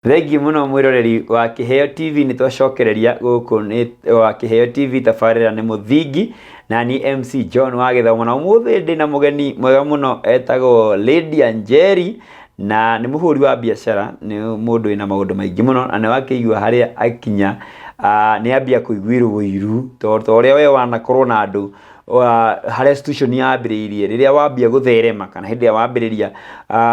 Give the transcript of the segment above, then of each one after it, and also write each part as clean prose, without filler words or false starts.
Thengiũ mũno mwĩroreri wa Kĩheo TV, nĩ twacokereria gũkũ nĩ wa Kĩheo TV, tabarĩra nĩ Mũthingi na ni MC John wa Gĩthomo, na ũmũthĩ ndĩ na mũgeni mwega mũno etagwo Lydia Njeri, na nĩ mũhũri wa biacara, nĩ mũndũ wĩna maũndũ maingĩ mũno na nĩ wakĩigua harĩa akinya. Nĩ ambia kũiguĩrwo ũiru tondũ ta ũrĩa we wanakorwo na andũ harĩa institution yambĩrĩirie, rĩrĩa wambia gũtherema kana hĩndĩ ĩrĩa wambĩrĩria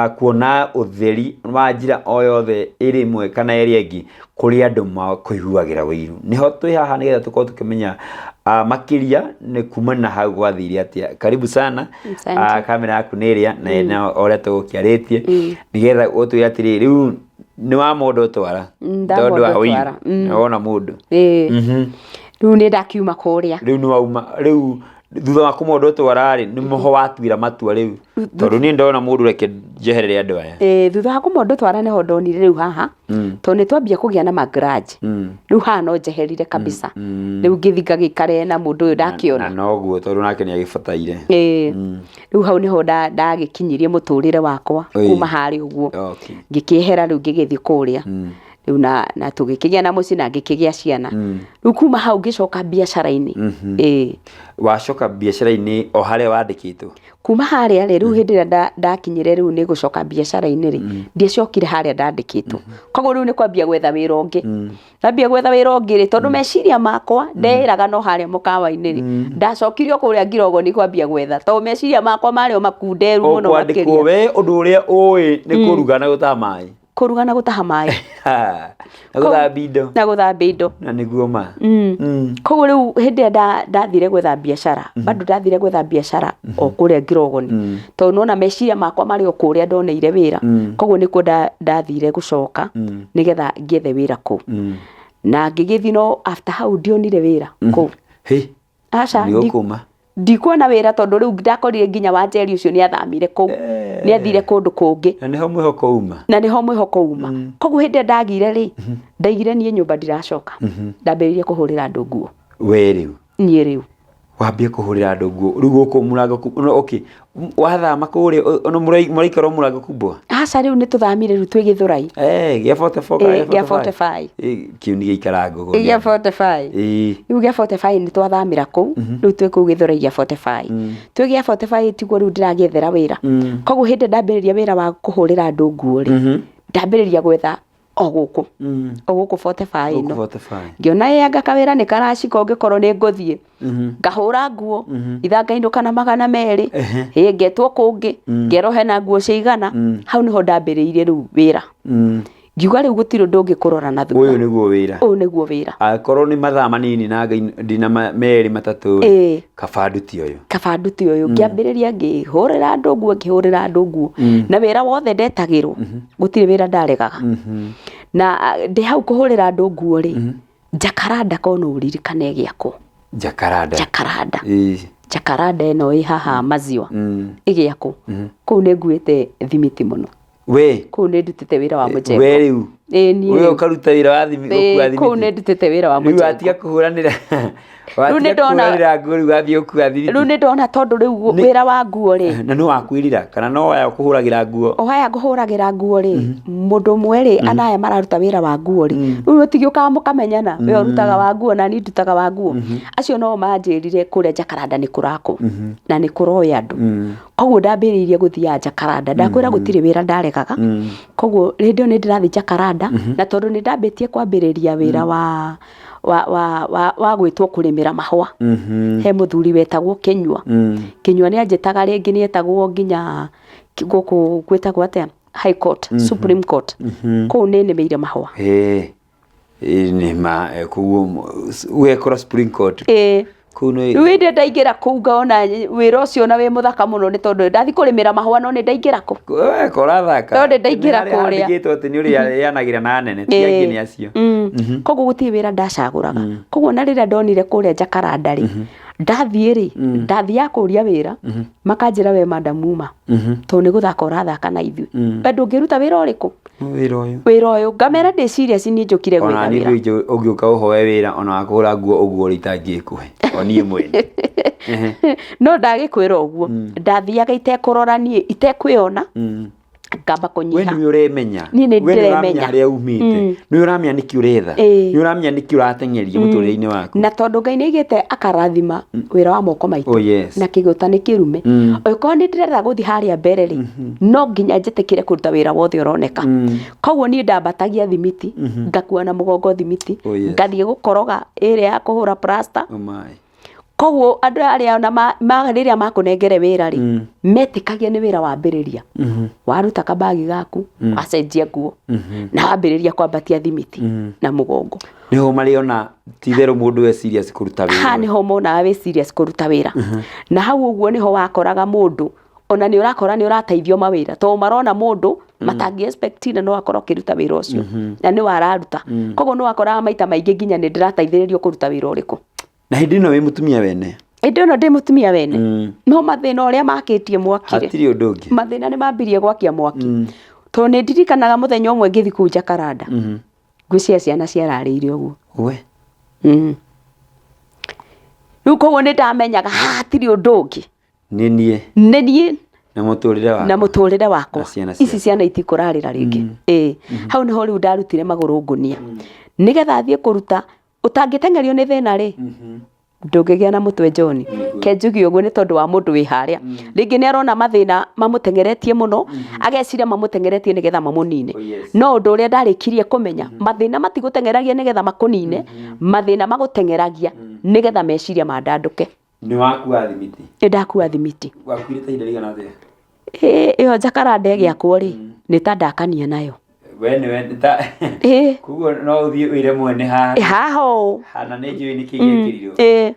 kuona ũtheri wa njĩra o yothe ĩrĩ ĩmwe kana ĩrĩa ĩngĩ, kũrĩ andũ makũiguagĩra ũiru. Nĩho twĩ haha nĩgetha tũkorwo tũkĩmenya makĩria nĩ kumana na hau gwathire atĩa. Karibu sana. Asante. Kamera yaku nĩ ĩrĩa na ũrĩa tũgũkĩarĩtie nĩgetha ũtwĩre atĩrĩrĩ, rĩu nĩ wa mũndũ twara tondũ wa ũiru Ndamũndũ twara. Wona mũndũ. Ĩĩ. Rĩu nĩ ndakiuma kũrĩa. Rĩu nĩ wauma, rĩu thutha wa kũmũndũ twara rĩ, nĩ moho watuĩra matua rĩu, tondũ niĩ ndona mũndũ reke njeherere andũ aya. Ĩĩ, thutha wa kũmũndũ twara nĩho ndonire rĩu haha tondũ nĩ twambia kũgĩa na magrudge, rĩu haha no njeherire kabisa. Rĩu ngĩthi ngagĩikare na mũndũ ũyũ ndakĩona. Na noguo, tondũ nake nĩ agĩbataire. Ĩĩ, rĩu hau nĩho ndagĩkinyirie mũtũrĩre wakwa. Kuma harĩa ũguo ngĩkĩehera, rĩu ngĩgĩthiĩ kũrĩa rĩu na tũgĩkĩgĩa na mũciĩ na ngĩkĩgĩa ciana. Rĩu kuma hau ngĩcoka biacara-inĩ. Ĩĩ. Wacoka biacara-inĩ o harĩa wandĩkĩtwo? Kuma harĩa rĩ, rĩu hĩndĩ ĩrĩa ndakinyire rĩu nĩ gũcoka biacara-inĩ rĩ, ndiacokire harĩa ndandĩkĩtwo. Koguo rĩu nĩ kwambia gwetha wĩra ũngĩ. Ndambia gwetha wĩra ũngĩ rĩ, tondũ meciria makwa ndeĩraga no harĩa mũkawa-inĩ rĩ, ndacokirio kũrĩa Ngirogoni kwambia gwetha, tondũ meciria makwa marĩ o makunderu mũno. Ũkwandĩkwo. Makĩria. We ũndũ ũrĩa ũĩ nĩ kũruga na gũtaha maĩ. Kũruga na gũtaha maĩ. Na gũthambia indo. Na gũthambia indo. Na nĩguo ma. Koguo rĩu hĩndĩ ĩrĩa ndathire gwetha biacara, bado ndathire gwetha biacara o kũrĩa Ngirogoni, tondũ nona meciria makwa marĩ o kũrĩa ndoneire wĩra. Koguo nĩkuo ndathire gũcoka nĩgetha ngĩethe wĩra kũu. Na ngĩgĩthiĩ, no after hau ndionire wĩra kũu. Hĩ. Aca. Nĩ ũkũma. Ndikuona wĩra, tondũ rĩu ndakorire nginya Wanjeri ũcio nĩ athamire kũu, nĩ athire kũndũ kũngĩ. Na nĩho mwĩhoko uma. Na nĩho mwĩhoko uma. Koguo hĩndĩ ĩrĩa ndagire rĩ, ndaigire niĩ nyũmba ndiracoka, ndambĩrĩirie kũhũrĩra andũ nguo. We rĩu? Niĩ rĩu. Wambie kũhũrĩra andũ nguo rĩu gũkũ mũrango no, okay, wathama kũrĩa no mũraikara o mũrango kubwa? Aca, rĩu nĩ tũthamire, rĩu twĩ Gĩthũrai. Eh, gĩa 44 kana gĩa gĩa 45? Kĩu nĩ gĩikara ngũgũ. Gĩa 45. Rĩu gĩa 45 nĩ twathamĩra kũu, rĩu twĩ kũu Gĩthũrai gĩa 45. Twĩ gĩa 45 tiguo rĩu ndĩragĩethera wĩra. Koguo hĩndĩ ndambĩrĩria wĩra wa kũhũrĩra andũ nguo rĩ, ndambĩrĩria gwetha o gũkũ, o gũkũ 45 ĩno. Gũkũ 45. Ngĩona ĩ anga kawĩra nĩ karacika, ũngĩkorwo nĩ ngũthiĩ ngahũra nguo itha ngainũka na 200. Ĩ ngetwo kũngĩ, ngerwo hena nguo cia 100. Hau nĩho ndambĩrĩirie rĩu wĩra. Ngiuga rĩu gũtirĩ ũndũ ũngĩ kũrora na thutha. Ũyũ nĩguo wĩra. Ũyũ nĩguo wĩra. Angĩkorwo nĩ mathaa manini na ndina merĩ matatũ rĩ, kaba nduti ũyũ. Kaba nduti ũyũ. Ngĩambĩrĩria ngĩhũrĩra andũ nguo, ngĩhũrĩra andũ nguo, na wĩra wothe ndetagĩrwo, gũtirĩ wĩra ndaregaga. Na ndĩ hau kũhũrĩra andũ nguo rĩ, Jacaranda ko no ũririkane ĩgĩakwo. Jacaranda. Jacaranda. Jacaranda ĩno ĩ haha Maziwa ĩgĩakwo. Kũu nĩ nguĩte thimiti mũno. We. Kũu nĩ ndutĩte wĩra wa mũjengo. We rĩu. Ĩĩ niĩ We rĩu. ũkaruta wĩra wa thimi, gũkua Ĩĩ, kũu thimiti. nĩ ndutĩte wĩra wa Rĩu mũjengo. watiga kũhũranĩra. Rĩu Watiga nĩ ndona kũhũranĩra nguo, rĩu wathiĩ gũkua thimiti. Rĩu nĩ ndona tondũ rĩu wĩra wa nguo rĩ. Na nĩ wakwĩrira kana no aya ũkũhũragĩra nguo? O aya ngũhũragĩra nguo rĩ, mũndũ ũmwe rĩ, ana aya mararuta wĩra wa nguo rĩ, rĩu mũtigĩũkaga mũkamenyana, we ũrutaga wa nguo na niĩ ndutaga wa nguo. Acio no manjĩrire kũrĩa Jacaranda nĩ kũrakwo na nĩ kũroya andũ. Koguo ndambĩrĩirie gũthiaga Jacaranda, ndakwĩra gũtirĩ wĩra ndaregaga. Koguo hĩndĩ ĩyo nĩ ndĩrathiĩ Jacaranda, na tondũ nĩ ndambĩtie kwambĩrĩria wĩra wa gwĩtwo kũrĩmĩra mahũa. He mũthuri wetagwo Kĩnyua. Kĩnyua nĩ anjĩtaga rĩngĩ, nĩ etagwo nginya gũkũ gwĩtagwo atĩa, High Court, Supreme Court. Kũu nĩ nĩmĩire mahũa. Ĩĩ nĩ ma koguo wekora Supreme Court. Ĩĩ. Kũu nĩ Rĩu hĩndĩ ĩyo ndaingĩra kũu ngona wĩra ũcio na wĩ mũthaka mũno, nĩ tondũ ndathiĩ kũrĩmĩra mahũa no nĩ ndaingĩra kũ. Wekora thaka. No nĩ ndaingĩra kũrĩa. Handĩkĩtwo atĩ nĩ ũrĩanagĩra na anene, ti angĩ nĩ acio. Koguo gũtirĩ wĩra ndacagũraga. Koguo na rĩrĩa ndonire kũrĩa Jacaranda rĩ, ndathiĩ rĩ, ndathiaga kũria wĩra, makanjĩra we madam uma, tondũ nĩ gũthaka ũrathaka na ithuĩ. We ndũngĩruta wĩra ũrĩkũ? Wĩra ũyũ. Wĩra ũyũ. Ngamera ndĩ serious, niĩ njũkire Ona gwetha niĩ wĩra. Ũngĩũka ũhoe wĩra ona wa kũhũra nguo ũguo rĩ, itangĩkũhe. O niĩ mwene. No ndagĩkwĩra ũguo, ndathiaga itekũrora niĩ, itekwĩona. Ngamba We kũnyiha. nĩwe ũremenya. Niĩ nĩ We nĩwe ũramenya ndĩremenya. harĩa umĩte, nĩwe ũramenya nĩkĩ ũretha, nĩwe ũramenya nĩkĩ ũrateng'eria mũtũrĩre-inĩ waku. Na tondũ Ngai nĩ aigĩte akarathima wĩra wa moko maitũ, Oh, yes. na kĩgũta nĩ kĩrume, ũngĩkorwo nĩ ndĩrenda gũthiĩ harĩa mbere rĩ, no nginya njĩtĩkĩre kũruta wĩra wothe ũroneka. Koguo niĩ ndambatagia thimiti, ngakua na mũgongo thimiti, Oh, yes. ngathiĩ gũkoroga ĩrĩa ya kũhũra plaster. Oh my. Koguo andũ arĩa ona rĩrĩa makũnengere wĩra rĩ, metĩkagia nĩ wĩra wambĩrĩria, waruta kabagi gaku, wacenjia nguo, na wambĩrĩria kwambatia thimiti na mũgongo. Nĩho marĩona ti itherũ mũndũ e serious kũruta Ha wĩra. nĩho monaga wĩ serious kũruta wĩra. Na hau ũguo nĩho wakoraga mũndũ ona nĩ ũrakora nĩ ũrateithio mawĩra, tondũ marona mũndũ matangĩ expect na no akorwo akĩruta wĩra ũcio na nĩwe araruta. Koguo nĩ wakoraga maita maingĩ nginya nĩ ndĩrateithĩrĩrio kũruta wĩra ũrĩkũ. Na hĩndĩ ĩno wĩ mũtumia wene? Hĩndĩ ĩno ndĩ mũtumia wene. No mathĩna ũrĩa makĩtie mwaki rĩ, Hatirĩ ũndũ ũngĩ. Mathĩna nĩ mambirie gwakia mwaki. Tondũ nĩ ndirikanaga mũthenya ũmwe ngĩthiĩ kũu Jakaranda, ngwĩciria ciana ciararĩire ũguo. We. Rĩu koguo nĩ ndamenyaga haha hatirĩ ũndũ ũngĩ. Nĩ niĩ. Nĩ niĩ. Na mũtũrĩre wakwa. Na mũtũrĩre wakwa. Na ciana Ici ciakwa. ciana itikũrarĩra rĩngĩ. Ĩĩ. Hau nĩho rĩu ndarutire magũrũ ngũnia. Nĩgetha thiĩ kũruta, ũtangĩteng'erio nĩ thĩna rĩ, ndũngĩgĩa na mũtwe John. Ke njuge ũguo nĩ tondũ wa mũndũ wĩ harĩa. Rĩngĩ nĩ arona mathĩna mamũteng'eretie mũno, ageciria mamũteng'eretie nĩgetha mamũnine. Oh, yes. No ũndũ ũrĩa ndarĩkirie kũmenya, mathĩna matigũteng'eragia nĩgetha makũnine, mathĩna magũteng'eragia nĩgetha meciria mandandũke. Nĩ wakua thimiti? Nĩ ndakua thimiti. Wakuire ta ihinda rĩigana atĩa? Ĩĩ, ĩyo Jacaranda ĩgĩakwo rĩ, nĩ ta ndakania nayo. We nĩwe nĩ ta Ĩĩ. Koguo no ũthiĩ ũire mwene haha. Haha ũũ. Hana nĩ njũĩ nĩkĩ gĩekĩrirwo. Ĩĩ.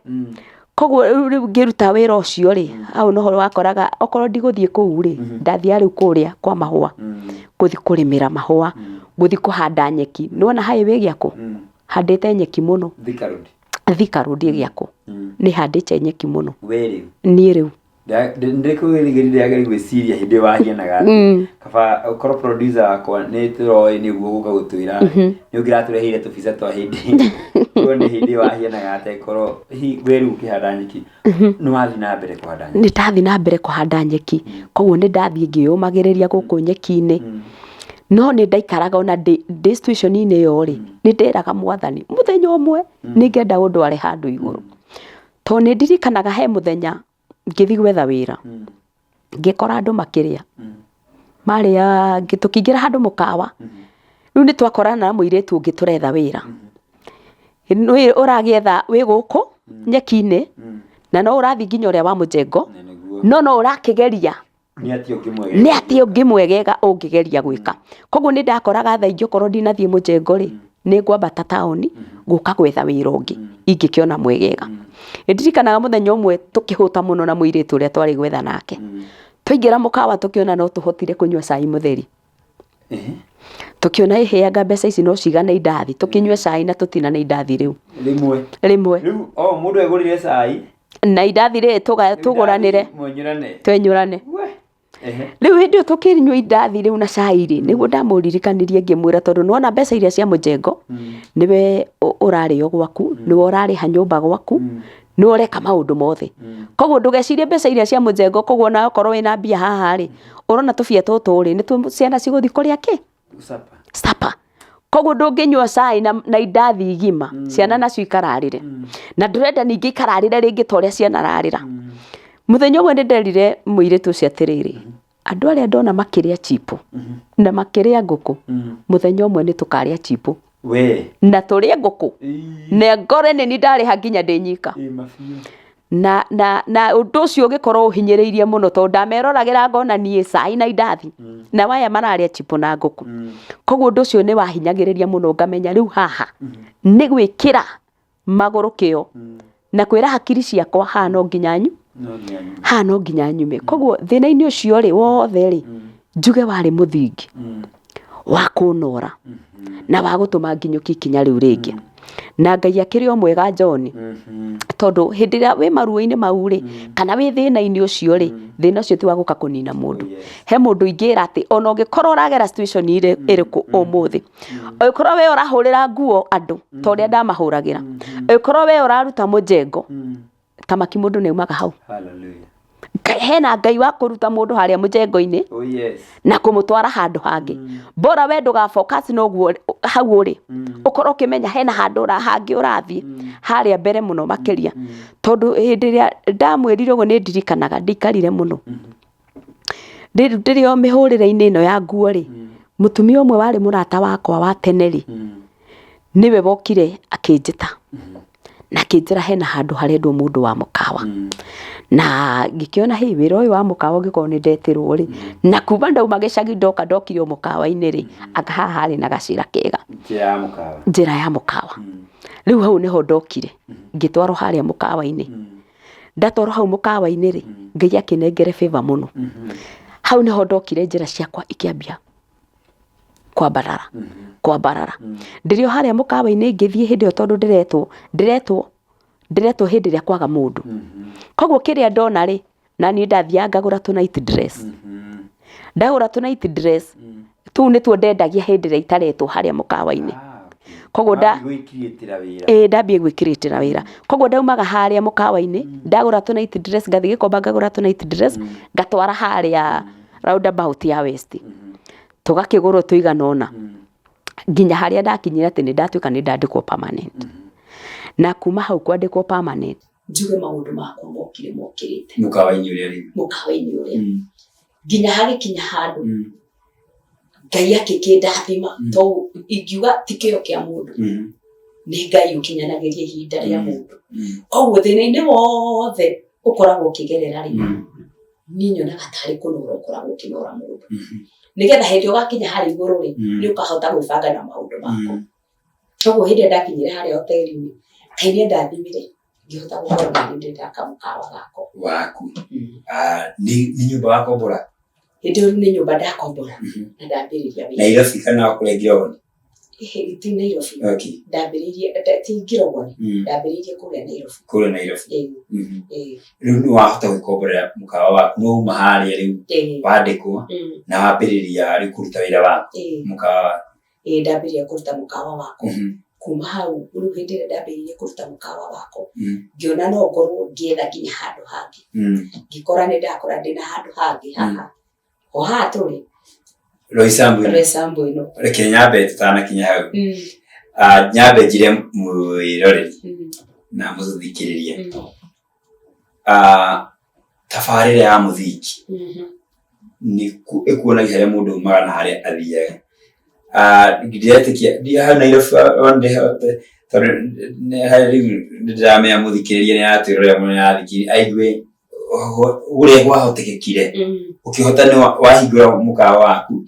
Koguo rĩu ngĩruta wĩra ũcio rĩ, hau noho wakoraga okorwo ndigũthiĩ kũu rĩ, ndathiaga rĩu kũrĩa kwa mahũa, gũthiĩ kũrĩmĩra mahũa, gũthiĩ kũhanda nyeki. Nĩwona highway ĩgĩakwo? Handĩte nyeki mũno. Thika Road. Thika Road ĩgĩakwo. Nĩ handĩte nyeki mũno. We rĩu? Niĩ rĩu. Ndĩkũgeria gwĩciria hĩndĩ ĩyo wahianaga atĩa. Kaba ũkorwo producer wakwa nĩ tũroĩ nĩguo gũka gũtwĩra nĩ ũngĩratũreheire tũbica twa hĩndĩ ĩyo. Tuone hĩndĩ ĩyo wahianaga atĩa ĩkorwo hihi we rĩu ũkĩhanda nyeki nĩ wathiĩ na mbere kũhanda nyeki. Nĩ ndathiĩ na mbere kũhanda nyeki. Koguo nĩ ndathiĩ ngĩyũmagĩrĩria gũkũ nyeki-inĩ. No nĩ ndaikaraga ona ndĩ situation-inĩ ĩyo rĩ, nĩ ndĩraga Mwathani mũthenya ũmwe nĩ ngenda ũndware handũ igũrũ. Tondũ nĩ ndirikanaga he mũthenya ngĩthiĩ gwetha wĩra, ngĩkora andũ makĩrĩa, marĩa tũkĩingĩra handũ mũkawa, rĩu nĩ twakorana na mũirĩtu ũngĩ tũretha wĩra. Nĩ ũragĩetha wĩ gũkũ nyeki-inĩ, na no ũrathiĩ nginya ũrĩa wa mũjengo, no no ũrakĩgeria Nĩ atĩa ũngĩ mwega? Nĩ atĩa ũngĩ mwegega ũngĩgeria gwĩka. Koguo nĩ ndakoraga thaa ingĩ okorwo ndinathiĩ mũjengo rĩ, nĩ ngwambata taũni gũka gwetha wĩra ũngĩ ingĩkĩona mwegega. Nĩ ndirikanaga mũthenya ũmwe tũkĩhũta mũno na mũirĩtu ũrĩa twarĩ gwetha nake. Twaingĩra mũkawa tũkĩona no tũhotire kũnyua cai mũtheri. Tũkĩona ĩhĩ anga mbeca ici no cigane indathi, tũkĩnyue cai na tũtinane indathi rĩu. Rĩmwe. Rĩmwe. Rĩu o mũndũ egũrĩre cai. Na indathi rĩ tũgũranĩre. Mwenyũrane. Twenyũrane. Rĩu hĩndĩ ĩyo tũkĩnyua indathi rĩu na cai rĩ, nĩguo ndamũririkanirie ngĩmwĩra tondũ nĩwona mbeca iria cia mũjengo, nĩwe ũrarĩo gwaku, nĩwe ũrarĩha nyũmba gwaku, nĩwe ũreka maũndũ mothe. Koguo ndũgecirie mbeca iria cia mũjengo, koguo ona okorwo wĩna mbia haha rĩ, ũrona tũbia tũtũ rĩ, nĩtuo ciana cigũthiĩ kũrĩa kĩ? Supper. Supper. Koguo ndũngĩnyua cai na indathi igima, ciana nacio ikararĩre. Na ndũrenda ningĩ ikararĩre rĩngĩ ta ũrĩa cianararĩra. Mũthenya ũmwe nĩ nderire mũirĩtu ũcio atĩrĩrĩ, andũ arĩa ndona makĩrĩa chipo na makĩrĩa ngũkũ, mũthenya ũmwe nĩ tũkarĩa chipo. We. Na tũrĩe ngũkũ. Na ngore nĩ niĩ ndarĩha nginya ndĩ nyika. Ĩ mabiũ. Na ũndũ ũcio ũgĩkorwo ũhinyĩrĩirie mũno tondũ ndameroragĩra ngona niĩ cai na indathi, na aya mararĩa chipo na ngũkũ. Koguo ũndũ ũcio nĩ wahinyagĩrĩria mũno ngamenya rĩu haha nĩ gwĩkĩra magũrũ kĩo na kwĩra hakiri ciakwa haha no nginya nyu haha no nginya nyume. Koguo thĩna-inĩ ũcio rĩ wothe rĩ, njuge warĩ mũthingi wa kũnora na wa gũtũma nginyũkie ikinya rĩu rĩngĩ. Na Ngai akĩrĩ o mwega John, tondũ hĩndĩ ĩrĩa wĩ maruo-inĩ mau rĩ, kana wĩ thĩna-inĩ ũcio rĩ, thĩna ũcio ti wa gũka kũnina mũndũ. He mũndũ ingĩra atĩ ona ũngĩkorwo ũragera situation ĩrĩkũ ũmũthĩ, ũngĩkorwo we ũrahũrĩra nguo andũ ta ũrĩa ndamahũragĩra, ũngĩkorwo we ũraruta mũjengo, tamaki mũndũ nĩ aumaga hau. Hallelujah. Hena Ngai wa kũruta mũndũ harĩa mũjengo-inĩ Oh yes. na kũmũtwara handũ hangĩ. Bora we ndũga focus na ũguo hau ũrĩ, ũkorwo ũkĩmenya hena handũ hangĩ ũrathiĩ harĩa mbere mũno makĩria. Tondũ hĩndĩ ĩrĩa ndamwĩrire ũguo nĩ ndirikanaga ndikarire mũno. Ndĩrĩ o mĩhũrĩre-inĩ ĩno ya nguo rĩ, mũtumia ũmwe warĩ mũrata wakwa wa tene rĩ, nĩwe wokire akĩnjĩta na akĩnjĩra hena handũ harendwo mũndũ wa mũkawa. Na ngĩkĩona hĩ wĩra ũyũ wa mũkawa ũngĩkorwo nĩ ndetĩrwo rĩ, na kuma ndauma gĩcagi ndoka ndokire o mũkawa-inĩ rĩ, anga haha harĩ na gacĩra kega. Njĩra ya mũkawa. Njĩra ya mũkawa. Rĩu hau nĩho ndokire, ngĩtwarwo harĩa mũkawa-inĩ. Ndatwarwo hau mũkawa-inĩ rĩ, Ngai akĩnengere favor mũno. Hau nĩho ndokire njĩra ciakwa ikĩambia kwambarara kwambarara. Ndĩrĩ o harĩa mũkawa-inĩ ngĩthiĩ hĩndĩ ĩyo tondũ ndĩretwo ndĩretwo ndĩretwo hĩndĩ ĩrĩa kwaga mũndũ. Koguo kĩrĩa ndona rĩ, na niĩ ndathiaga ngagũra tũ night dress. Ndagũra tũ night dress, tũu nĩtuo ndendagia hĩndĩ ĩrĩa itaretwo harĩa mũkawa-inĩ. Koguo nda Gwĩkirĩtĩra wĩra. Ĩĩ ndambie gwĩkirĩtĩra wĩra. Koguo ndaumaga harĩa mũkawa-inĩ, ndagũra tũ night dress ngathiĩ Gĩkomba ngagũra tũ night dress, ngatwara harĩa roundabout ya West. Tũgakĩgũrwo tũigana ũna. Nginya harĩa ndakinyire atĩ nĩ ndatuĩka nĩ ndandĩkwo permanent. Na kuma hau kwandĩkwo permanent. Njuge maũndũ makwa mokire mokĩrĩte. Mũkawa-inĩ ũrĩa rĩu. Mũkawa-inĩ ũrĩa. Nginya hagĩkinya handũ Ngai akĩkĩndathima to ingiuga ti kĩo kĩa mũndũ, nĩ Ngai ũkinyanagĩria ihinda rĩa mũndũ. Koguo thĩna-inĩ wothe ũkoragwo ũkĩgerera rĩ, niĩ nyonaga tarĩ kũnora ũkoragwo ũkĩnora mũndũ, nĩgetha hĩndĩ ĩrĩa ũgakinya harĩa igũrũ rĩ, nĩ ũkahota gwĩbanga na maũndũ maku. Koguo hĩndĩ ĩrĩa ndakinyire harĩa hoteli-inĩ, Ngai nĩ andathimire ngĩhota gũkorwo nĩ ndĩ kamũkawa gakwa. Waku. Ah, nĩ nyũmba wakombora? Hĩndĩ ĩyo nĩ nyũmba ndakombora na ndambĩrĩria wĩra. Nairobi kana kũrĩa Ngirogoni? Ti Nairobi. Ndambĩrĩirie ti Ngirogoni, ndambĩrĩirie kũrĩa Nairobi. Kũrĩa Nairobi. Ĩĩ. Rĩu nĩ wahota gwĩkomborera mũkawa waku, nĩ wauma harĩa rĩu wandĩkwo na wambĩrĩria rĩu kũruta wĩra waku mũkawa waku. Ĩĩ ndambĩrĩria kũruta mũkawa wakwa. Kuma hau rĩu hĩndĩ ĩrĩa ndambĩrĩirie kũruta mũkawa wakwa, ngĩona no ngorwo ngĩetha nginya handũ hangĩ. Ngĩkora nĩ ndakora ndĩna handũ hangĩ haha. O haha tũrĩ. Roysambu ĩno. Roysambu ĩno. Reke nyambe tũtanakinya hau. Nyambe njĩre mwĩroreri na mũthikĩrĩria. Tabarĩra ya mũthingi nĩ ĩkuonagia harĩa mũndũ aumaga na harĩa athiaga. Ndiretĩkia hau Nairobi tondũ rĩu nĩ ndĩramenya mũthikĩrĩria nĩ aratwĩrorera mũno nĩ arathikĩrĩria aigue ũrĩa kwahotekekire ũkĩhota nĩ wahingũra mũkawa waku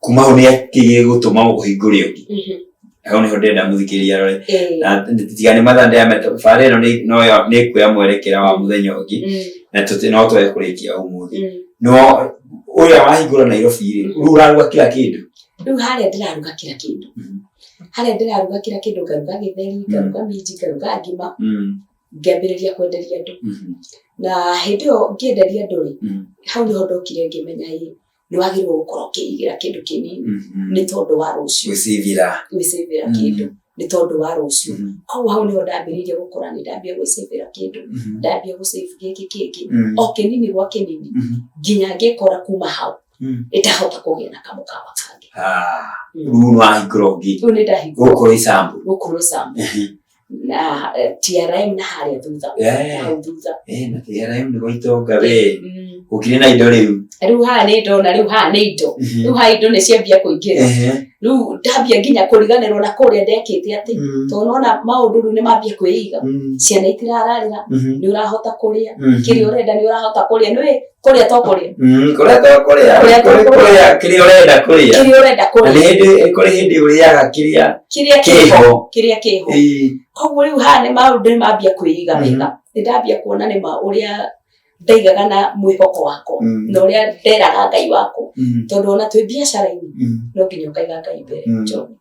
kuma hau nĩ kĩ gĩgũtũma ũhingũre ũngĩ. Hau nĩho ndĩrenda mũthikĩrĩria arore. Na tiga nĩ mathaa ndĩramenya bara ĩno nĩ ĩkuoya mwerekera wa mũthenya ũngĩ na no twage kũrĩkia ũmũthĩ. No ũrĩa wahingũra Nairobi rĩ, rĩu ũraruga kila kĩndũ? Rĩu harĩa ndĩraruga kila kĩndũ. Harĩa ndĩraruga kila kĩndũ, ngaruga gĩtheri, ngaruga minji, ngaruga ngima, ngĩambĩrĩria kwenderia andũ. Na hĩndĩ ĩyo ngĩenderia andũ rĩ, hau nĩho ndokire ngĩmenya ĩ, nĩ wagĩrĩirwo gũkorwo ũkĩigĩra kĩndũ kĩnini nĩ tondũ wa rũciũ. Gwĩcĩvĩra. Gwĩcĩvĩra kĩndũ nĩ tondũ wa rũciũ. Koguo hau nĩho ndambĩrĩirie gũkũra, nĩ ndambia gwĩcĩvĩra kĩndũ, ndambia gũ save gĩkĩ kĩngĩ, o kĩnini gwa kĩnini, nginya ngĩkora kuma hau nĩ ndahota kũgĩa na kamũkawa kangĩ. Rĩu nĩ wahingũra ũngĩ. Rĩu nĩ ndahingũra. Gũkũ Roysambu. Gũkũ Roysambu. Na TRM na harĩa thutha. Hau thutha. Na TRM nĩ gũitonga we. Gũkirĩ na indo rĩu. Rĩu haha nĩ ndona, rĩu haha nĩ indo. Rĩu haha indo nĩ ciambia kũingĩra. Rĩu ndambia nginya kũriganĩrwo na kũrĩa ndekĩte atĩ. Tondũ nĩwona maũndũ rĩu nĩ mambia kwĩiga. Ciana itirararĩra, nĩ ũrahota kũrĩa, kĩrĩa ũrenda nĩ ũrahota kũrĩa. Nĩũĩ kũrĩa to kũrĩa. Kũrĩa to kũrĩa. Kũrĩa to kũrĩa. Kĩrĩa ũrenda kũrĩa. Kĩrĩa ũrenda kũrĩa. Na nĩ hĩndĩ, kũrĩ hĩndĩ ũrĩaga kĩrĩa kĩrĩa kĩho. Kĩrĩa kĩho. Koguo rĩu haha nĩ maũndũ nĩ mambia kwĩiga wega. Nĩ ndambia kuona nĩ ma ũrĩa ndaigaga na mwĩhoko wakwa na ũrĩa nderaga Ngai wakwa. Tondũ ona twĩ biacara-inĩ no nginya ũkaiga Ngai mbere. John.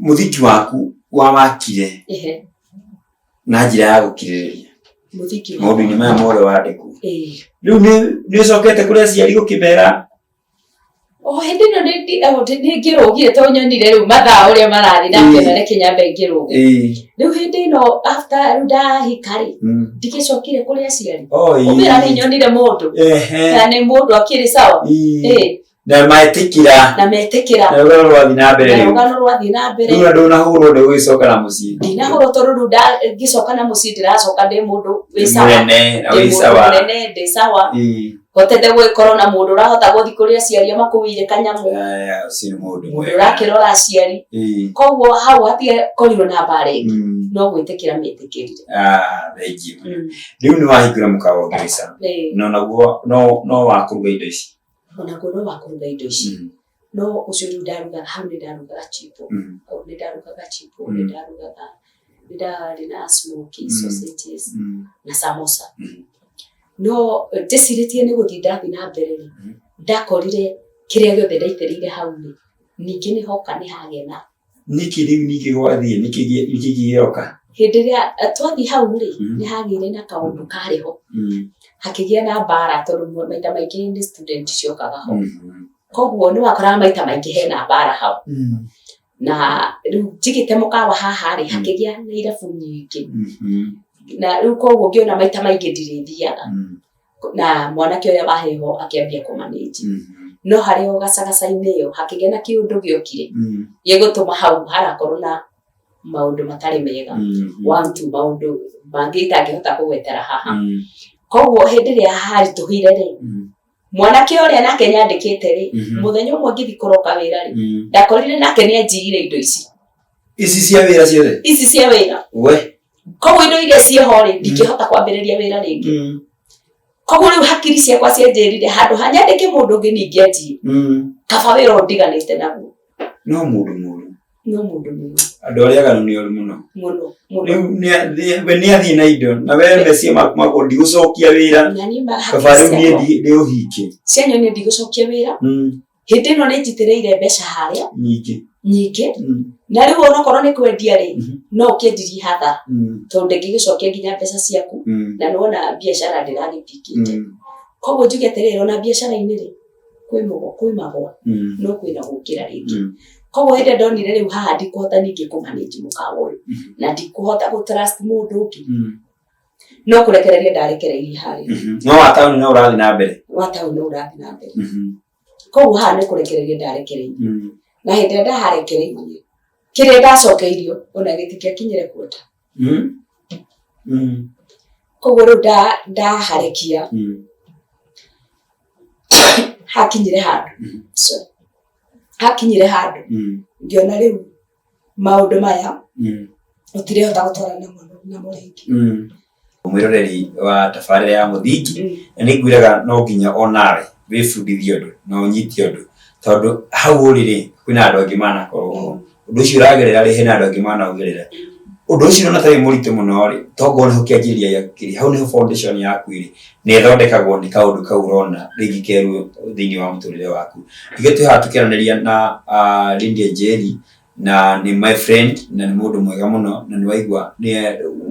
Mũthingi waku wawakire na njĩra ya gũkirĩrĩria Mũthingi maũndũ-inĩ maya mothe wandĩkwo. Rĩu nĩ ũcokete kũrĩ aciari gũkĩmera O hĩndĩ ĩno nĩ ngĩrũgire tondũ nyonire rĩu mathaa ũrĩa marathiĩ ndakĩona reke nyambe ngĩrũge. Rĩu hĩndĩ ĩno after rĩu ndahika rĩ, ndigĩcokire kũrĩ aciari. Ũmĩra nĩ nyonire mũndũ. Na nĩ mũndũ akĩrĩ sawa. Na metĩkĩra. Na metĩkĩra. Na rũgano rwathiĩ na mbere rĩu. Na rũgano rwathiĩ na mbere. Rĩu na ndũnahũrwo nĩ gũgĩcoka na mũciĩ. Ndinahũrwo tondũ rĩu ngĩcoka na mũciĩ ndĩracoka ndĩ mũndũ wĩ sawa. Mũnene na wĩ sawa. Mũnene ndĩ sawa. Hotete gũgĩkorwo na mũndũ ũrahota gũthiĩ kũrĩ aciari amakuĩire kanyamũ. Ũcio nĩ mũndũ mwega. Mũndũ ũrakĩrora aciari. Koguo hau hatiakorirwo na mbara ĩngĩ. No gwĩtĩkĩra metĩkĩrire. Thengiũ. Rĩu nĩ wahingũra mũkawa ũngĩ wĩ sawa. No naguo no wa kũruga indo ici. Onaguo no wa kũruga indo ici. No ũcio rĩu ndarugaga hau nĩ ndarugaga chipo. Hau nĩ ndarugaga chipo, nĩ ndarugaga nĩ ndarĩ na smoky sausages na samosa. No ndĩcirĩtie nĩ gũthiĩ ndathiĩ na mbere rĩ, ndakorire kĩrĩa gĩothe ndaitĩrĩire hau rĩ, ningĩ nĩ hoka nĩ hagĩa na Nĩkĩ rĩu ningĩ gwathiĩ nĩkĩ nĩkĩ gĩoka? Hĩndĩ ĩrĩa twathiĩ hau rĩ, nĩ hagĩire na kaũndũ karĩ ho, hakĩgĩa na mbara tondũ maita maingĩ nĩ student ciokaga ho. Koguo nĩ wakoraga maita maingĩ hena mbara hau. Na rĩu njigĩte mũkawa haha rĩ, hakĩgĩa na irabu nyingĩ. Na rĩu koguo ngĩona maita maingĩ ndirĩthiaga. Na mwanake ũrĩa warĩ ho akĩambia kũ manage. No harĩ o gacagaca-inĩ ĩyo hakĩgĩa na kĩũndũ gĩokire gĩgũtũma hau harakorwo na maũndũ matarĩ mega. One two maũndũ mangĩ itangĩhota kũgwetera haha. Koguo hĩndĩ ĩrĩa haritũhire rĩ, mwanake ũrĩa nake nyandĩkĩte rĩ, mũthenya ũmwe ngĩthiĩ kũroka wĩra rĩ, ndakorire nake nĩ anjiyire indo ici. Ici cia wĩra ciothe? Ici cia wĩra. We. Koguo indo iria ciĩho rĩ, ndingĩhota kwambĩrĩria wĩra rĩngĩ. Koguo rĩu hakiri ciakwa cianjĩrire handũ ha nyandĩke mũndũ ũngĩ ningĩ anjie. Kaba wĩra ũyũ ndiganĩte naguo. No mũndũ mũru. No mũndũ mũru. Andũ arĩa aganu nĩ oru mũno. Mũno. Mũno. Rĩu we nĩ athiĩ na indo na we meciria maku makwo ndigũcokia wĩra. Na niĩ Kaba rĩu niĩ ndĩũhinge. Cianyonia ndigũcokia wĩra. Hĩndĩ ĩno nĩ njitĩrĩire mbeca harĩa. Nyingĩ. Nyingĩ. Na rĩu onokorwo nĩ kwendia rĩ, no ũkĩendirie hathara. Tondũ ndĩngĩgĩcokia nginya mbeca ciaku na nĩwona biacara ndĩragĩpikĩte. Koguo njuge atĩrĩrĩ ona biacara-inĩ rĩ, kwĩ magwa no kwĩna gũkĩra rĩngĩ. Koguo hĩndĩ ĩrĩa ndonire rĩu haha ndikũhota ningĩ kũ manage mũkawa ũyũ na ndikũhota gũ trust mũndũ ũngĩ, no kũrekereria ndarekereirie harĩa. No wa taũni no ũrathiĩ na mbere? Wa taũni no ũrathiĩ na mbere. Koguo haha nĩ kũrekereria ndarekereirie. Na hĩndĩ ĩrĩa ndaharekereirie, kĩrĩa ndacokeirio ona gĩtingĩakinyire quarter. Koguo rĩu ndaharekia, hakinyire handũ, sorry, hakinyire handũ ngĩona rĩu maũndũ maya ũtirĩhota gũtwarana namo rĩngĩ. Mwĩroreri wa tabarĩra ya mũthingi, na nĩ ngwĩraga no nginya onawe wĩbundithie ũndũ na ũnyite ũndũ, tondũ hau ũrĩ rĩ, kwĩna andũ angĩ manakorwo ho. Ũndũ ũcio ũragerera rĩ, hena andũ angĩ manaũgerera. Ũndũ ũcio ũrona ta wĩ mũritũ mũno rĩ, tokorwo nĩho kĩanjĩrĩria gĩaku kĩrĩ, hau nĩho foundation yaku ĩrĩ, na ĩthondekagwo nĩ kaũndũ kau ũrona rĩngĩ keru thĩinĩ wa mũtũrĩre waku. Ithuĩ twĩ haha tũkĩaranĩria na Lydia Njeri, na nĩ my friend, na nĩ mũndũ mwega mũno, na nĩ waigua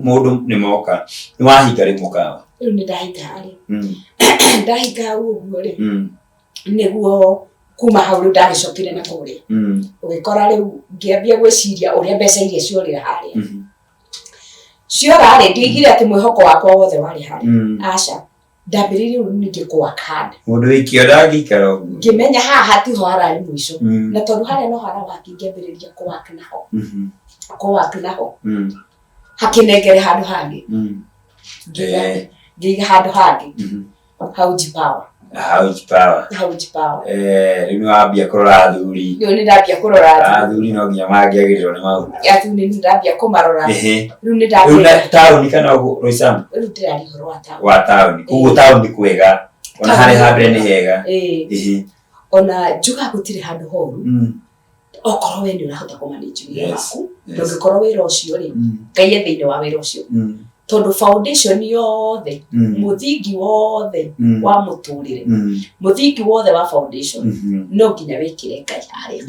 mũndũ nĩ moka. Nĩ wahinga rĩ mũkawa? Rĩu nĩ ndahinga rĩ. Ndahinga hau ũguo rĩ, nĩguo kuma hau rĩu ndagĩcokire na kũrĩa. Ũgĩkora rĩu ngĩambia gwĩciria ũrĩa mbeca iria ciorĩra harĩa. Ciora rĩ, ndiaigire atĩ mwĩhoko wakwa wothe warĩ harĩa. Aca. Ndambĩrĩirie rĩu ningĩ kũ work hard. Mũndũ wĩ kĩo ndangĩikara ũguo. Ngĩmenya haha hatiho hararĩ mũico. Na tondũ harĩa no harawaki ngĩambĩrĩria kũ work naho. Kũ work naho. Hakĩnengere handũ hangĩ. Ngĩiga handũ hangĩ. Hau Jipawa. Hau Jipawa. Hau Jipawa. Rĩu nĩ wambia kũrora athuri. Rĩu nĩ ndambia kũrora athuri. Athuri no nginya mangĩagĩrĩrwo nĩ maũndũ. Athuri nĩ ndambia kũmarora. Rĩu nĩ ndambia. Rĩu na taũni kana Roysambu? Rĩu ndĩraria ũhoro wa taũni. Wa taũni. Koguo taũni kwega. Ona harĩa ha mbere nĩ hega. Ona njugaga gũtirĩ handũ horu. Okorwo we nĩ ũrahota kũ manage wĩra waku, ndũngĩkorwo wĩra ũcio rĩ, Ngai e thĩinĩ wa wĩra ũcio. Tondũ foundation yothe, mũthingi wothe wa mũtũrĩre, mũthingi wothe wa foundation, no nginya wĩkĩre Ngai harĩa.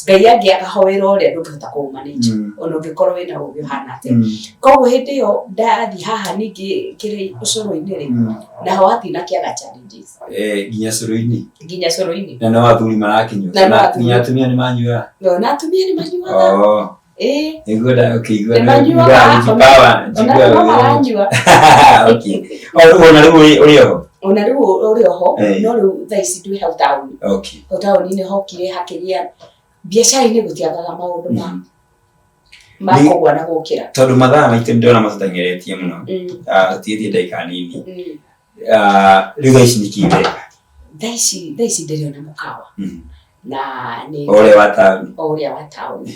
Ngai angĩaga ho wĩra ũrĩa ndũngĩhota kũũmanage, ona ũngĩkorwo wĩna ũgĩ ũhana atĩa. Koguo hĩndĩ ĩyo ndathiĩ haha ningĩ kĩrĩ ũcũrũ-inĩ rĩ, naho wathiĩ na kĩaga challenges. Eh, nginya cũrũ-inĩ? Nginya cũrũ-inĩ. Na no athuri marakĩnyua? Na no Kana athuri. Nginya atumia nĩ manyuaga? Na atumia nĩ manyuaga. Oh. Ĩĩ. Nĩguo ndakĩigua. Nĩ manyuaga. Njiguaga. Ona no maranyua. Okay. O rĩu ona rĩu ũrĩ oho? Ona rĩu ũrĩ oho. Eh. No rĩu thaa ici ndwĩ hau taũni. Hau taũni-inĩ hokire hakĩgĩa biacara-inĩ, gũtiagaga maũndũ ma ma kũgwa na gũkĩra. Tondũ mathaa maitũ nĩndĩrona matũteng'eretie mũno. Ah, tũtigĩtie ndagĩka nini. Ah, rĩu thaa ici nĩkĩ ũreka? Thaa ici ndĩrĩ ona mũkawa. Na nĩ O ũrĩa wa taũni? O ũrĩa wa taũni.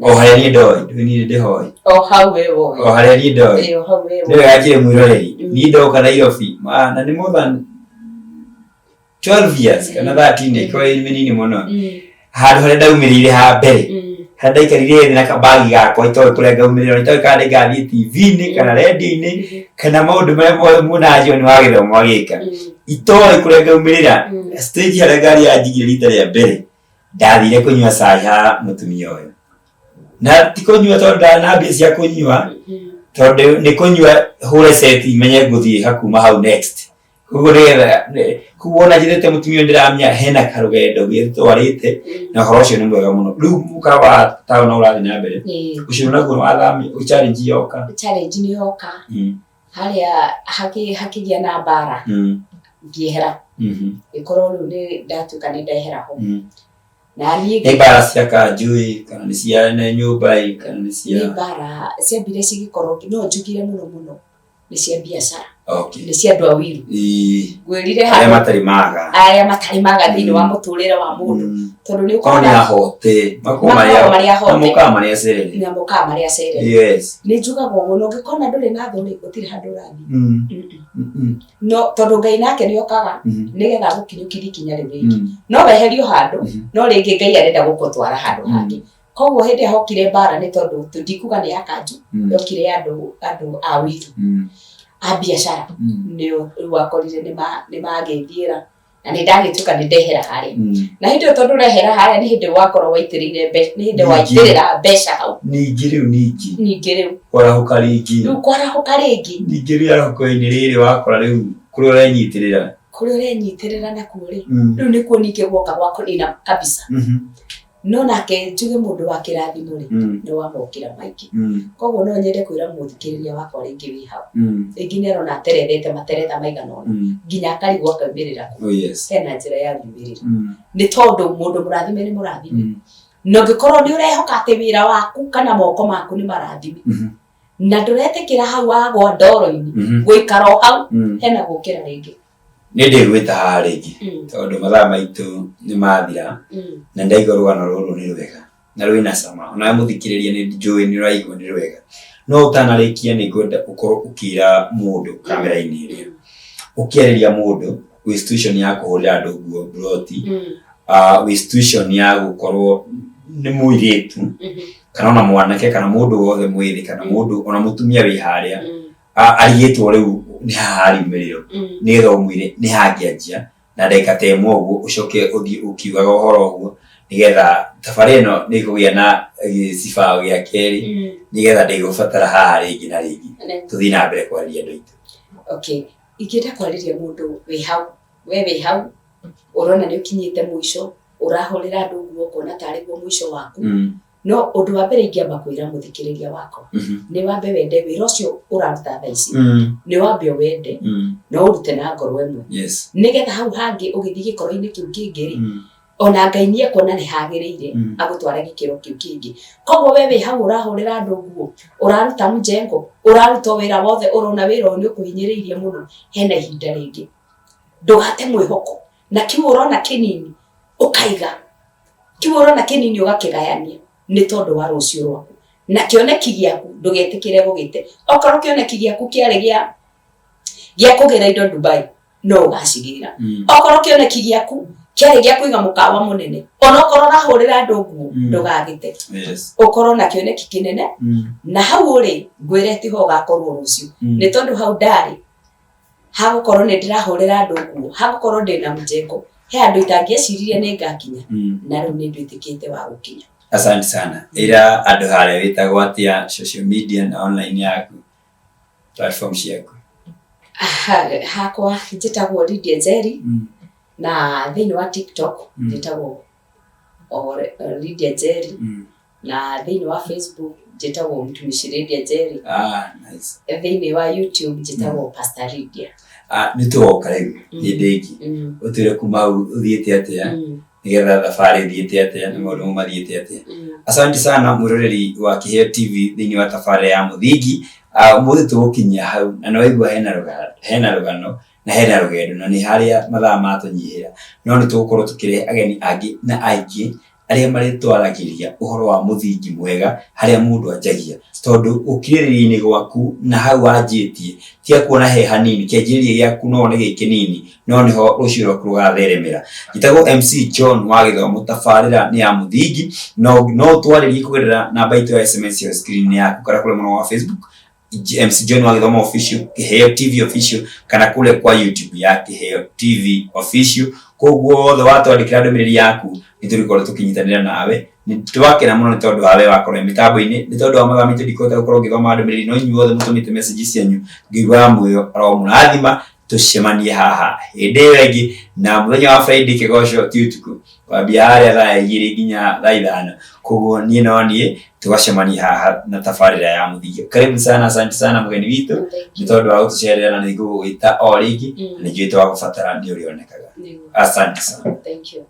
O harĩa niĩ ndoĩ, ndũĩ niĩ ndĩhoĩ. O hau we woĩ. O harĩa niĩ ndoĩ. Ĩ, o hau we Nĩ woĩ. wega kĩrĩ mwĩroreri. Niĩ ndoka Nairobi na nĩ more than 12 years kana 13, ĩkorwo ĩ mĩnini mũno. Handũ harĩa ndaumĩrĩire ha mbere, harĩa ndaikarire thĩ na kabagi gakwa itoĩ kũrĩa ngaumĩrĩra, itoĩ kana nĩngathiĩ TV-inĩ kana radio-inĩ kana maũndũ marĩa mothe muonaga John wa gĩthomo agĩka, itoĩ kũrĩa ngaumĩrĩra. Stage harĩa ngari yanjigire rita rĩa mbere, ndathire kũnyua cai ha mũtumia ũyũ, na ti kũnyua tondũ ndarĩ na mbia cia kũnyua, tondũ nĩ kũnyua hũre seti menye ngũthiĩ hakuma hau next. Koguo nĩgetha koguo ona njĩrĩte mũtumia ũyũ, ndĩramenya hena karũgendo gĩtwarĩte, na ũhoro ũcio nĩ mwega mũno. Rĩu mũkawa wa taũni no ũrathiĩ na mbere? Ũcio naguo wathami challenge yoka? Challenge nĩ yoka. Harĩa hakĩgĩa na mbara, ngĩehera. Ĩkorwo rĩu nĩ ndatuĩka nĩ ndehera ho. Na niĩ Nĩ mbara cia kanjui kana nĩ cia nyũmba ĩ kana nĩ cia? Nĩ mbara ciambire cigĩkorwo, no njugire mũno mũno nĩ cia biacara. Nĩ cia andũ a wiru. Ngwĩrire Arĩa handũ matarĩ maga. Arĩa matarĩ maga thĩinĩ wa mũtũrĩre wa mũndũ, tondũ nĩ Korwo nĩ ũkoraga ahote makorwo makoragwo marĩ marĩ na ahote. Mokaga marĩ acerere. Na mokaga marĩ acerere. Nĩ njugaga ũguo, na ũngĩkona ndũrĩ na thũ rĩ, gũtirĩ handũ ũrathiĩ. No tondũ Ngai nake nĩ okaga nĩgetha agũkinyũkithie ikinya rĩu rĩngĩ. No weherio handũ, no rĩngĩ Ngai arenda gũgũtwara handũ hangĩ. Koguo hĩndĩ ĩrĩa hokire mbara, nĩ tondũ ndikuga nĩ ya kanju, yokire ya andũ a wiru a biacara. Nĩo rĩu wakorire nĩ magĩthiĩra, na nĩ ndagĩtuĩka nĩ ndehera harĩa. Na hĩndĩ ĩyo tondũ ũrehera harĩa, nĩ hĩndĩ wakorwo waitĩrĩire nĩ hĩndĩ Ningĩ. waitĩrĩra mbeca hau. Ningĩ rĩu ningĩ. Ningĩ rĩu. Kwarahũka rĩngĩ. Rĩu kwarahũka rĩngĩ. Ningĩ rĩu arahũko-inĩ rĩrĩ wakora rĩu kũrĩa ũrenyitĩrĩra. Kũrĩa ũrenyitĩrĩra nakuo rĩ, rĩu nĩkuo ningĩ guoka gwa kũnina kabisa. No nake njuge mũndũ wa kĩrathimo rĩ, nĩ wa mokĩra maingĩ. Koguo no nyende kwĩra mũthikĩrĩria wakwa rĩngĩ wĩ hau, rĩngĩ nĩ arona aterethete materetha maigana ũna, nginya akarigwo akaumĩrĩra kũ. Hena njĩra ya riumĩrĩra, nĩ tondũ mũndũ mũrathime nĩ mũrathime. Na ũngĩkorwo nĩ ũrehoka atĩ wĩra waku kana moko maku nĩ marathime, na ndũretĩkĩra hau wagwa ndoro-inĩ gũikara o hau, hena gũkĩra rĩngĩ. Nĩ ndĩgwĩta haha rĩngĩ, tondũ mathaa maitũ nĩ mathira, na ndaigua rũgano rũrũ nĩ rwega na rwĩna cama. Onawe mũthikĩrĩria nĩ njũĩ nĩ ũraigua nĩ rwega. No ũtanarĩkia, nĩ ngwenda ũkorwo ũkĩra mũndũ kamera-inĩ ĩrĩa, ũkĩarĩria mũndũ wĩ situation ya kũhũrĩra andũ nguo mburoti, wĩ situation ya gũkorwo nĩ mũirĩtu kana ona mwanake kana mũndũ wothe mwĩthĩ kana mũndũ ona mũtumia wĩ harĩa, arigĩtwo rĩu nĩ haha riumĩrĩro, nĩgetha ũmwĩre nĩ hangĩanjia na ndagĩka ta ĩmwe ũguo, ũcoke ũthiĩ ũkiugaga ũhoro ũguo, nĩgetha thabarĩ ĩno nĩ ĩkũgĩa na gĩcibaũ gĩa kerĩ, nĩgetha ndĩgũbatara haha rĩngĩ na rĩngĩ tũthiĩ na mbere kwarĩria andũ aitũ. Okay, ingĩenda kwarĩria mũndũ wĩ hau, we wĩ hau ũrona nĩ ũkinyĩte mũico, ũrahũrĩra andũ nguo ũkona tarĩ guo mũico waku. No ũndũ wa mbere ingĩamba kwĩra mũthikĩrĩria wakwa, nĩ wambe wende wĩra ũcio ũraruta thaa ici. Nĩ wambe ũwende na ũrute na ngoro ĩmwe, nĩgetha hau hangĩ ũgĩthiĩ gĩkoro-inĩ kĩu kĩngĩ rĩ, ona Ngai nĩ ekuona nĩ hagĩrĩire agũtware gĩkĩro kĩu kĩngĩ. Koguo we wĩ hau ũrahũrĩra andũ nguo, ũraruta mjengo, ũraruta o wĩra wothe, ũrona wĩra ũyũ nĩ ũkũhinyĩrĩirie mũno, hena ihinda rĩngĩ. Ndũgate mwĩhoko na kĩu ũrona kĩnini ũkaiga, kĩu ũrona kĩnini ũgakĩgayania, nĩ tondũ wa rũciũ rwaku na kĩoneki gĩaku. Ndũgetĩkĩre gũgĩte. Okorwo kĩoneki gĩaku kĩarĩ gĩa kũgĩra indo Dubai, no ũgacigĩra. Okorwo kĩoneki gĩaku Kĩarĩ gĩa kũiga mũkawa mũnene, onokorwo ũrahũrĩra andũ nguo, ndũgagĩte. Ũkorwo na kĩoneki kĩnene, na hau ũrĩ ngwĩre tiho ũgakorwo rũciũ, nĩ tondũ hau ndarĩ hagũkorwo nĩ ndĩrahũrĩra andũ nguo, hagũkorwo ndĩna mjengo, he handũ itangĩeciririe nĩ ngakinya, na rĩu nĩ nduĩkĩte wa gũkinya. Asante sana. Ĩra andũ harĩa wĩtagwo atĩa social media na online yaku, platform ciaku. Hakwa njĩtagwo Lydia Njeri, na thĩinĩ wa TikTok njĩtagwo o Lydia Njeri, na thĩinĩ wa Facebook njĩtagwo Mtumishi Lydia Njeri. Ah, nice. Thĩinĩ wa YouTube njĩtagwo Pastor Lydia. Ah, nĩ tũgoka rĩu hĩndĩ ĩngĩ, ũtwĩre kuma hau ũthiĩte atĩa, nĩgetha thabarĩ ĩthiĩte atĩa na maũndũ mau mathiĩte atĩa. Asante sana mwĩroreri wa Kĩheo TV thĩinĩ wa tabarĩra ya Mũthingi. Ah, ũmũthĩ tũgũkinyia hau na nĩ waigua hena rũgano, hena rũgano na hena rũgendo na nĩ harĩa mathaa matũnyihĩra, no nĩ tũgũkorwo tũkĩrehe ageni angĩ na aingĩ arĩa marĩtwaragĩria ũhoro wa mũthingi mwega harĩa mũndũ anjagia, tondũ gũkirĩrĩria-inĩ gwaku na hau wanjĩtie tiga kuona he hanini, kĩanjĩrĩria gĩaku no wone gĩ kĩnini, no nĩho rũciũ rwaku rũgatheremera. Njĩtagwo MC John wa Gĩthomo, tabarĩra nĩ ya Mũthingi. No ũtwarĩrie kũgerera namba itũ ya SMS ya screen yaku kana kũrĩa mwena wa Facebook MC John wa Gĩthomo Official, Kĩheo TV Official, kana kũrĩa kwa YouTube ya Kĩheo TV Official. Koguo wothe watwandĩkĩra ndũmĩrĩri yaku nĩ tũrĩkorwo tũkĩnyitanĩra nawe. Nĩ twakena mũno nĩ tondũ wa we wakorwo wĩ mĩtambo-inĩ, nĩ tondũ wa mathaa maitũ ndikũhota gũkorwo ngĩthoma ndũmĩrĩri, no inyuĩ othe mũtũmĩte message cianyu, Ngai wa muoyo aromũrathima. Tũcemanie haha hĩndĩ ĩyo ĩngĩ na mũthenya wa Friday, kĩgoco ti ũtukũ, kwambia harĩa thaa 2 nginya thaa 5. Koguo niĩ no niĩ tũgacemania haha na tabarĩra ya Mũthingi. Karibu sana, asante sana mũgeni witũ nĩ tondũ wa gũtũcerera, na nĩ ngũgũgwĩta o rĩngĩ, na nĩ njũĩ twagũbatara nĩ ũrĩonekaga. Asante sana. Thank you.